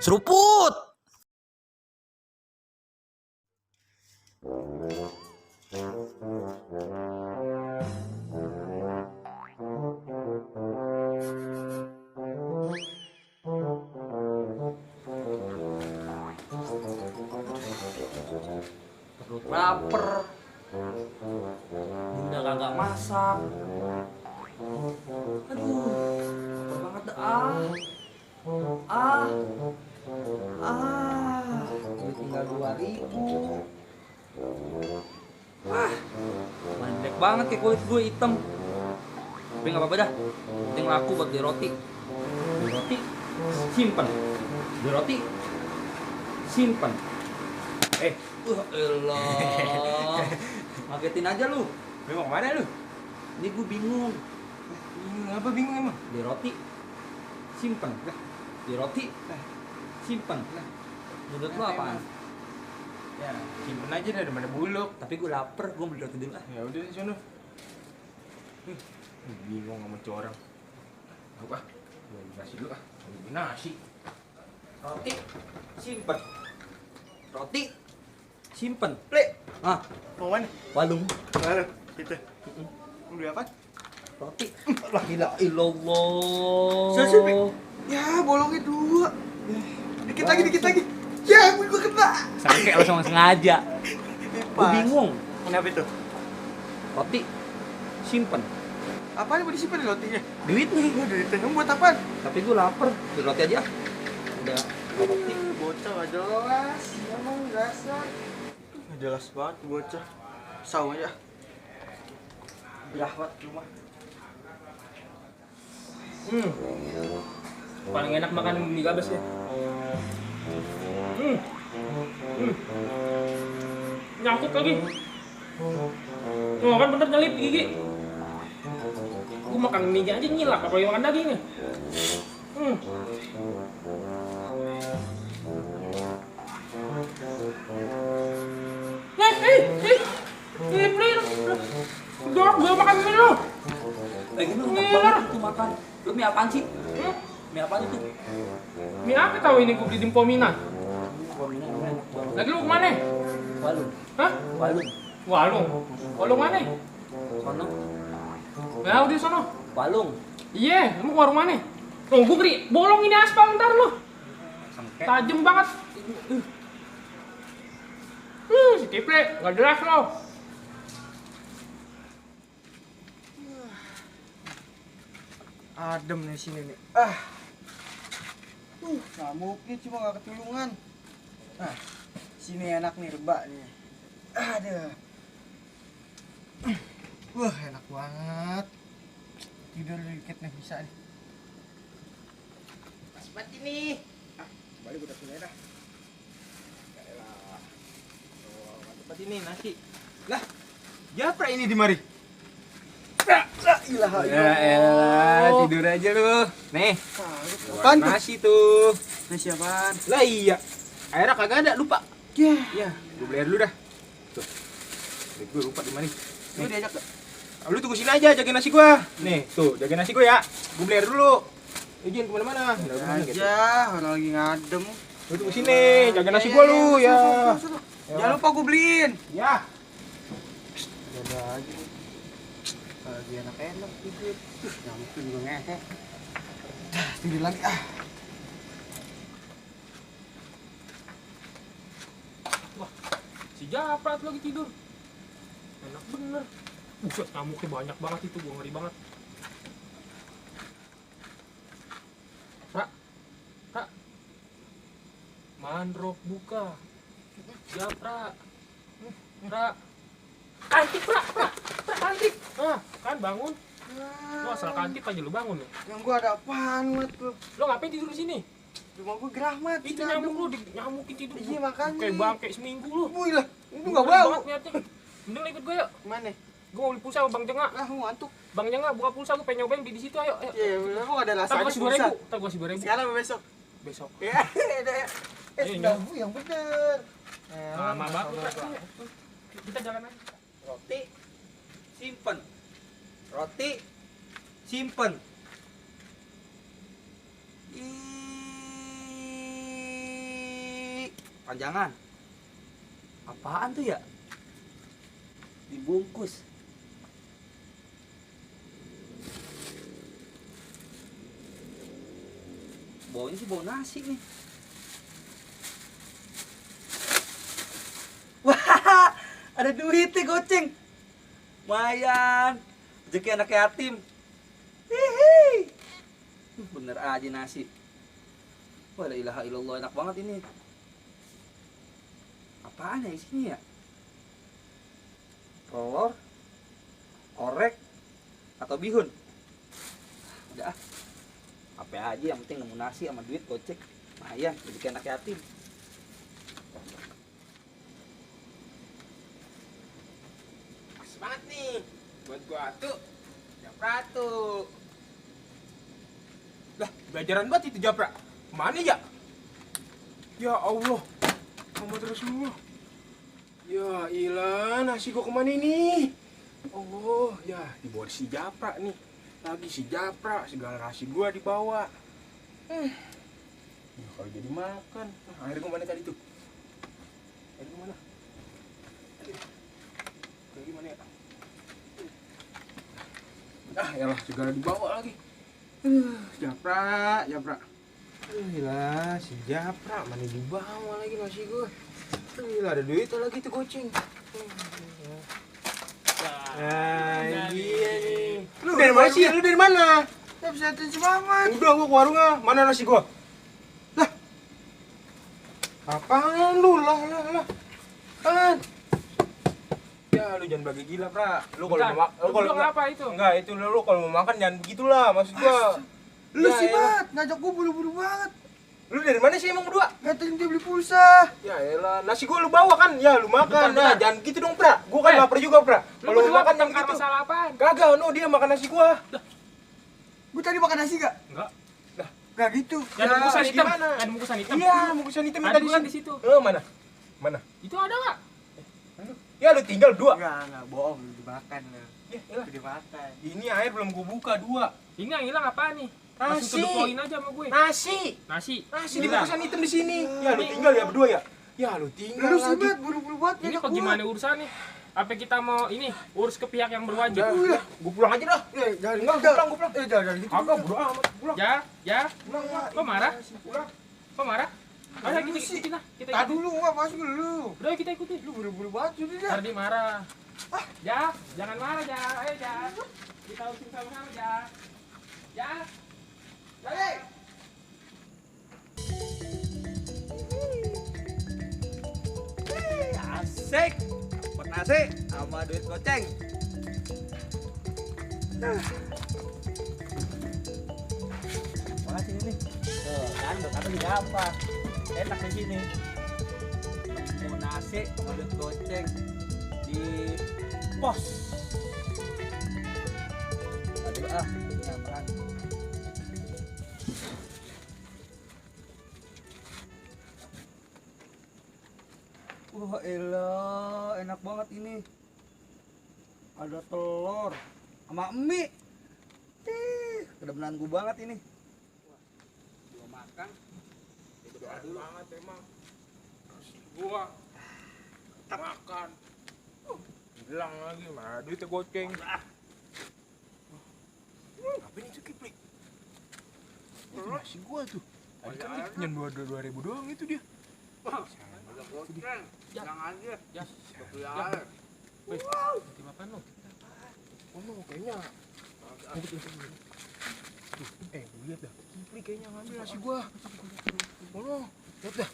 Seruput. Perut lapar. Bunda kagak masak. Aduh, lapar banget dah. Duit tinggal 2.000. Mandek banget kayak kulit gue hitam. Tapi nggak apa-apa dah. Penting laku buat beli roti. Beli roti, simpen. Beli roti, simpen. Elah. Ngagetin aja lu. Lu mau kemana lu? Ini gue bingung. Apa bingung emang? Beli roti, simpen. Beli roti, simpen. Menurut lu apaan? Ya, simpen aja daripada buluk. Tapi gue lapar, gue beli roti dulu ah. Ya udah di sono. Bingung sama tuh orang. Apa? Gue beli nasi dulu ah. Gue beli nasi. Roti, simpen. Roti, simpen. Ple. Ah, Mau mana? walung. Mana? Kita. Mau beli apa? Roti. La ilaha illallah. Siapa? Ya, bolongnya 2. Dikit lagi. Ya, gue kena. Sampai lo sama sengaja. Gue bingung. Kenapa itu? Roti, simpen. Apaan yang mau disimpan di rotinya? Duit nih. Duitnya kamu buat apaan? Tapi gue lapar. Beli roti aja. Udah roti. Bocah gak jelas. Emang dasar. Gak jelas banget bocah. Saw aja. Gerah banget rumah. Paling enak makan mie gabes ya. Nyangkut lagi. Oh kan bener nyelip gigi. Gue makan mie aja nyilap, apalagi makan dagingnya. Dorok gue makan mie lu. Lagi lu enak banget tuh makan. Lu mie apaan sih? Mie apaan itu? Mie apa tahu ini gue beli di Pominan. Lagi lu kemana? Walung. Hah? Walung. Walung. Walung mana? Sono. Ya udah sono. Walung. Iya, lu ke warung mana? Tunggu Kri, bolong ini aspal ntar lu. Sengke. Tajem banget. Si Kiple, gak jelas lo. Adem nih sini nih. Nyamuknya cuma gak ketulungan. Sini enak nih rebak nih. Aduh. Wah, enak banget. Tidur dikit nih bisa nih. Pas banget ini. Balik udah sini dah. Yaelah. Oh, mantap banget ini nasi. Lah, japra ini di mari. La ilaha illallah. Tidur aja lu. Nih, Apaan tuh? nasi tuh. Nasi apaan? Lah iya. Airnya kagak ada, lupa. Ya, Ya, gue beli air dulu dah. Tuh. Gue lupa di mana. lu diajak gak? Lu tunggu sini aja jagain nasi gua. Nih, tuh jagain nasi gua ya. Gue beli air dulu. Izin kemana-mana. Aja, orang lagi ngadem. Lu tunggu sini, jagain nasi gua lu ya. Jangan lupa gue beliin. Ya. Ada aja. Lagi enak-enak tidur. Nyamuk juga ngehe. Tidur lagi Wah, si Japrat lagi tidur. Enak bener. Buset, nyamuknya banyak banget itu, gua ngeri banget. Ra. Mandrok buka. Japra. Ra. Kantik, Ra. Kantik. Kan bangun. Lu asal kantik aja lu bangun ya. Yang gua ada apaan mat lu? Lu ngapain tidur di sini? Rumah gua gerah mat. Itu nyamuk lu nyamukin tidur. Iya, makanya. Kayak bangke seminggu lu. Wih lah, itu nggak Ngeri bau. banget niatnya. Mending lu ikut gue yuk. Mana? Gue mau beli pulsa sama Bang Jengak. Lah, mau ngantuk. Bang Jengak buka pulsa, gue pengen nyobain beli di situ, ayo. Iya, bener gua ada Ntar rasanya. gue kasih 2.000. Ntar gue kasih 2.000. Sekarang apa besok? Besok. Ya, ada ya. Iya, Yang bener. Lama banget. Sabar, Kita jalan aja. Roti, simpen. Roti, simpen. kepanjangan. Apaan tuh ya? Dibungkus. Baunya sih bau nasi nih. Wah, ada duit nih goceng. Lumayan. Rezeki anak yatim. Hihi. Bener aja nasi. Wah, la ilaha illallah, enak banget ini. Apaan ya isinya ya? Telur, orek, atau bihun? Udah ah. Apa aja yang penting nemu nasi sama duit gocek. Lumayan, rezeki anak yatim. Pas banget nih. Buat gua tuh. Japra tuh. Lah, belajaran banget itu Japra. Mana ya? Ya Allah. Muhammad Rasulullah. Ya ilah, nasi gua kemana ini? Allah, ya dibawa si Japra nih. Lagi si Japra, segala nasi gua dibawa. Ya, kalau jadi makan. Nah, air gua mana tadi tuh? Air gua mana? Air gimana ya? Ah, yalah segala dibawa lagi. Japra, Japra. Gila, si Japra mana dibawa lagi nasi gua. Gila, ada duit lagi tuh goceng. Nah, iya nih. Lu dari mana sih? Lu dari mana? Ya bisa semangat. Udah gua ke warungnya. Mana nasi gua? Lah. Apaan lu? Lah. Kan. Ya lu jangan bagi gila, Pra. Lu kalau mau makan, Lu bilang apa itu? Enggak, itu lu kalau mau makan jangan begitulah maksud gua. Lu Ya, sih elah. banget, ngajak gua buru-buru banget. Lu dari mana sih emang berdua? Ngatain dia beli pulsa. Ya elah, nasi gua lu bawa kan? Ya lu makan. Bentar, Nah, bentar. jangan gitu dong, Pra. Gua kan lapar juga, Pra. Lu Kalau berdua makan jangan bertengkar gitu. masalah apaan? Kagak, no dia makan nasi gua. Gua tadi makan nasi gak? Enggak. Gak gitu. Yang ada bungkusan terus hitam. gimana? Ada bungkusan hitam. Iya, bungkusan hitam Ada tadi bukan di situ. Mana? Mana? Itu ada enggak? Ya lu tinggal dua. Enggak, bohong, lu dimakan lu. Ya, elah. Lu dimakan. Ini air belum gua buka dua. Ini yang hilang apaan nih? Langsung Nasi. tuduh poin aja sama gue. Nasi. Nasi. Nasi Ini di lah. bungkusan hitam di sini. Ya lu tinggal ya berdua ya. Ya lu tinggal Lu sih lagi. banget, buru-buru banget Ini ngajak kok gua. gimana urusannya? Apa kita mau ini urus ke pihak yang berwajib? Ya, gua pulang aja dah. Jangan Enggak, gua pulang. jangan gitu. Agak bro amat pulang. Ya. Pulang. Kok marah? Pulang. Kok marah? Ayo Lu kita sih. ikutin lah. Kita Tak ikutin. dulu, gua masuk dulu. Udah kita ikutin. Lu buru-buru banget sudah dah. Ntar dia marah. Ya, jangan marah ya. Ayo ya. Kita urusin sama-sama ya. Ya. Balik. Asik. Dapat nasi sama duit goceng. Makasih ini. Tuh, kan berkata di apa? Enak di sini. Mau nasi sama duit goceng di pos. Aduh nyaman. Wah elah, enak banget ini. Ada telur sama mie. Kedemenan gue banget ini. Wah, gua makan. Berdoa dulu. Banget emang. Nasi gua makan. Hilang lagi, mana duitnya goceng. Apa ini tuh Kipli? Itu nasi gua tuh. Tadi kan dia punya 2.000 doang itu dia. Yang aja. Ya. Ya. Wih, tim apaan lu? Oh no, kayaknya. Gue lihat dah. Kipli kayaknya ngambil nasi gua. Oh no, lihat dah.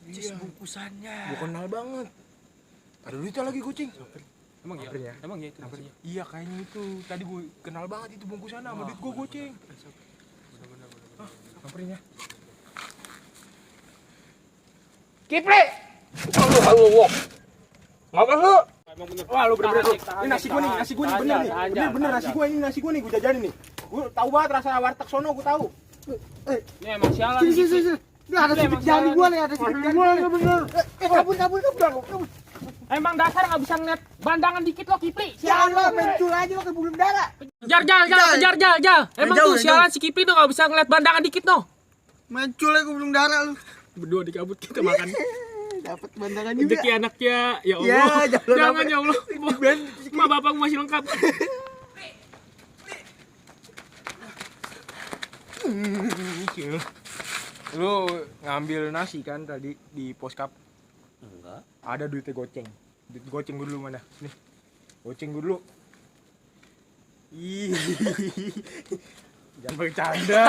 Cis bungkusannya. Gua kenal banget. Ada duitnya lagi kucing. Emang iya? Hampir ya? Emang iya itu nasinya? Iya kayaknya itu. Tadi gue kenal banget itu bungkusannya sama duit gua goceng. Bener-bener. Samperin ya. Kipli! Halo. Ngapa lu? Wah, lu bener-bener lu. Ini nasi gua nih, bener nih. Bener nasi gua ini, gua jajanin nih. Gua tahu banget rasa warteg sono, gua tahu. Ini emang sialan Sini, nih. sini, sini. Ini ada Ini sidik emang jari salah gua nih. nih, ada sidik jari gua nih. Bener. Kabur. Emang dasar nggak bisa ngeliat bandangan dikit lo Kipli. Sialan lo, mencul aja lo ke belum darah. Kejar. Emang jauh, tuh yang sialan si Kipli tuh nggak bisa ngeliat bandangan dikit no. Mancul ya belum darah lu. Berdua di kabut kita makan. Dapat bandangan juga. Rezeki anaknya. Ya Ya, Allah. jangan Jangan sampai. ya Allah. Ma bapakku masih lengkap. Lu ngambil nasi kan tadi di Poskap? Enggak. Ada duitnya goceng. Duit goceng gue dulu mana? Nih. Goceng gue dulu. Ih. Jangan bercanda.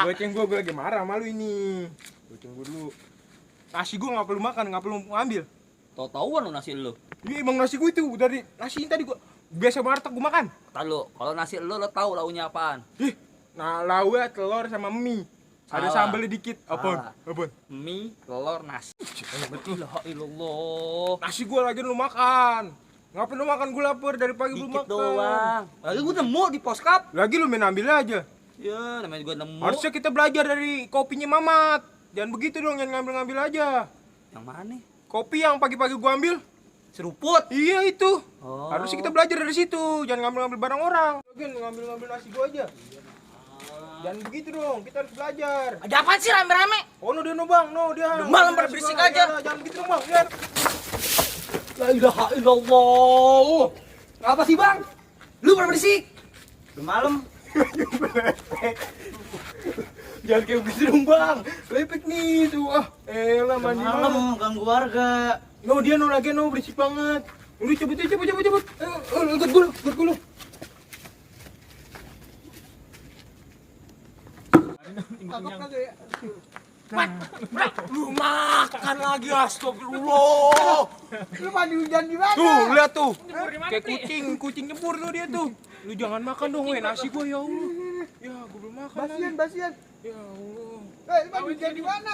Goceng gue lagi marah sama lu ini. Goceng gue dulu. Nasi gue nggak perlu makan, nggak perlu ngambil. Tahu-tahuan lo nasi lu. Ini emang nasi gue itu dari nasi tadi gue biasa warteg gue makan. Entar lo, kalau nasi lo tahu launya apaan? Ih, nah lauknya telur sama mie. Ada Salah. sambelnya dikit. Apa? Salah. Mie, telur, nasi. La ilallah. Nasi gue lagi lu makan. Ngapain lu makan? Gue lapar dari pagi belum Dikit makan. doang. Lagi gue nemu di Poskap. Lagi lu main ambil aja. Ya, namanya juga nemu. Harusnya kita belajar dari kopinya Mamat. Jangan begitu dong, jangan ngambil-ngambil aja. Yang mana? Kopi yang pagi-pagi gua ambil. Seruput. Iya itu. Oh. Harusnya kita belajar dari situ. Jangan ngambil-ngambil barang orang. Lagi ngambil-ngambil nasi gua aja. Jangan begitu dong, kita harus belajar. Ada apaan sih rame-rame? Oh, no dia no bang, no dia. Udah malam pada berisik Jangan, aja. Jangan begitu dong bang, ya. La ilaha illallah. Apa sih bang? Lu pernah berisik? Udah malam. Jangan kayak begitu dong bang. Lepek nih tuh. Ah, elah mandi malam. Ganggu warga. No dia no lagi no berisik banget. Udah cepet. Ikut gue. Kagak ya. Lu makan lagi astagfirullah. Lu mandi hujan di mana? Tuh, lihat tuh. Nyebur di mana, Kayak Pri? kucing nyebur tuh dia tuh. Lu jangan makan dong, weh nasi gua ya Allah. Ya, gua belum makan lagi. Basian. Ya Allah. Lu mandi hujan di mana?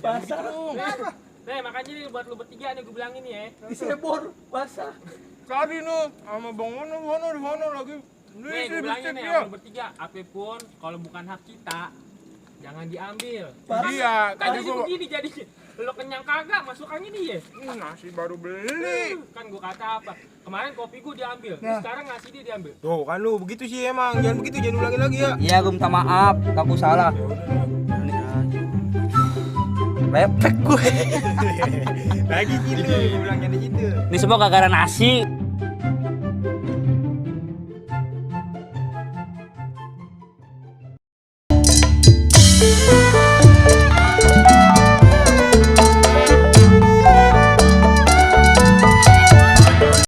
Basah dong. Kenapa? Nih makanya nih buat lu bertiga nih gue bilang ini ya. Isinya bor, basah. Tadi no sama Bang Wono di mana lagi. Nih gue bilangin nih sama lu bertiga, apapun kalau bukan hak kita jangan diambil. Iya, Kan tadi jadi gua begini jadi lo kenyang kagak masukannya dia. nasi baru beli. Kan gua kata apa? Kemarin kopi gua diambil, Nah. sekarang nasi dia diambil. Tuh kan lu begitu sih emang. Jangan begitu, jangan ulangi lagi ya. Iya, gue minta maaf. Aku salah. Ya udah. Lepek gue. Lagi gitu, bilang jadi gitu. Ini semua gara-gara nasi.